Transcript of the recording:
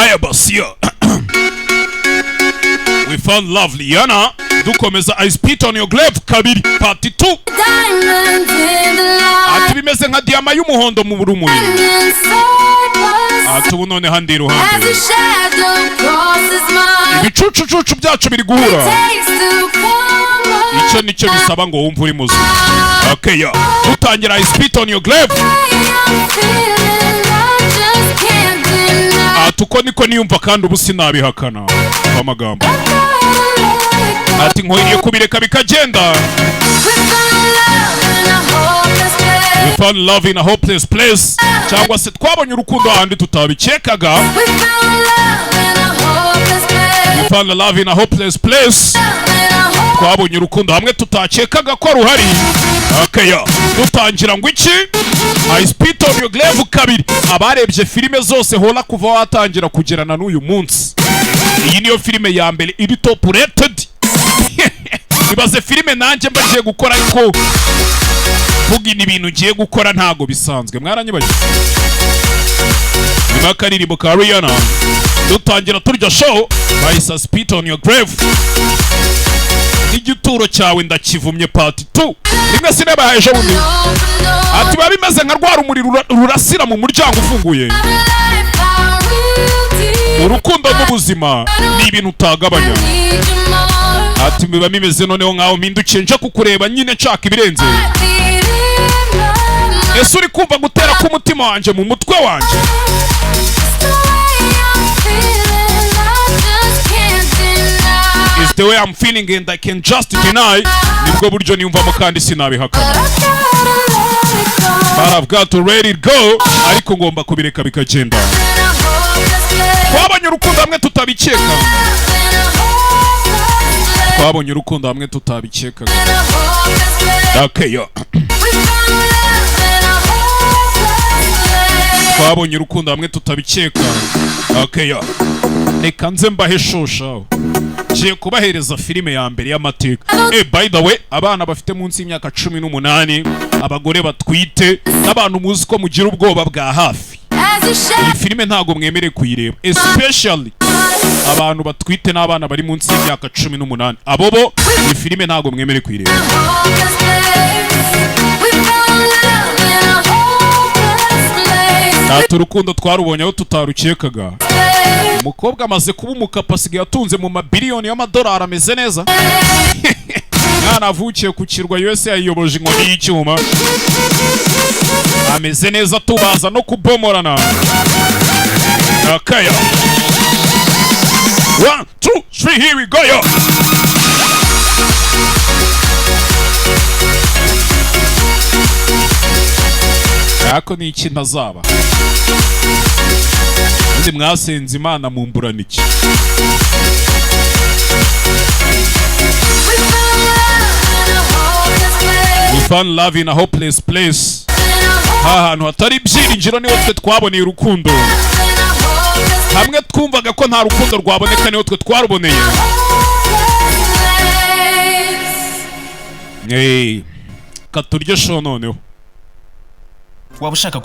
Aya basiya, "We Found Love", Rihanna. Dukomeza "I Spit on Your Grave" kabiri, part 2. Diamonds in the light. Ati bimeze nka diyama y'umuhondo mu rumuri. Inside was Ati ubu noneho ndi iruhande. As a shadow crosses mine. Ibicucucucu byacu biri guhura. Takes to come. Icyo nicyo bisaba ngo wumve uri muzima. Okay, yo, dutangira "I Spit on Your Grave". I'm feeling I just can't deny. Ati uko niko niyumva kandi ubu sinabihakana amagambo. Ati nkwiriye kubireka bikagenda. We found love in a hopeless place. We found love in a hopeless place, cyangwa se twabonye urukundo ahandi tutabikekaga. We found love in a hopeless place. We found love in a hopeless place. In a hopeless Twabonye urukundo hamwe tutakekaga ko ruhari. Okay, yo, dutangira ngo iki? "I Spit on Your Grave" kabiri. Abarebye filime zose hora kuva watangira kugerana n'uyu munsi, iyi niyo filime ya mbere iri top rated. Ibaze filime nanjye mba ngiye gukora, ariko vuga ni ibintu ngiye gukora ntago bisanzwe. Mwaranyibagiwe nyuma y'akaririmbo ka Rihanna, dutangira turya show bahise "Spit on Your Grave", n'igituro cyawe ndakivumye, part 2. Rimwe sinebahaye ejo bundi. Ati biba bimeze nka rwa rumuri rurasira mu muryango ufunguye. Urukundo n'ubuzima ni ibintu utagabanya. Ati biba bimeze noneho nkaho mpindukiye nje kukureba nyine nshaka ibirenze. Ese uri kumva gutera k'umutima wanjye mu mutwe wanjye? Is the way I'm feeling and I can just deny. Nibwo buryo niyumvamo kandi sinabihakana. But I've got to let it go. Ariko ngomba kubireka bikagenda. Twabonye urukundo hamwe tutabikeka. Twabonye urukundo hamwe tutabikekaga. Okay, yo. Twabonye urukundo hamwe tutabikeka. Okay, yo. Reka nze mbahe shosha. Ngiye kubahereza filime ya mbere y'amateka. By the way, abana bafite munsi y'imyaka 18, abagore batwite n'abantu muzi ko mugira ubwoba bwa hafi, iyi filime ntabwo mwemerewe kuyireba, especially abantu batwite n'abana bari munsi y'imyaka 18. Abo bo iyi filime ntabwo mwemerewe kuyireba. We found love in a hopeless place. Ati urukundo twarubonye aho tutarukekaga. Umukobwa amaze kuba umukapa, asigaye atunze mu mabiliyoni y'amadolari, ameze neza. Mwana avukiye ku kirwa, USA yayiyoboje inkoni y'icyuma, ameze neza, tubaza no kubomorana. Akaya, one, two, three, here we go, yo. Ariko ni iki ntazaba? Ubundi mwasenze Imana mumburana iki? We found love in a hopeless place. We found love in a hopeless place. In a Ha hantu hatari ibyiringiro niho twe twaboneye urukundo. In a hopeless Hamwe twumvaga ko nta rukundo rwaboneka niho twe twaruboneye. Hopeless place. Hey, katurye show noneho. Waba ushaka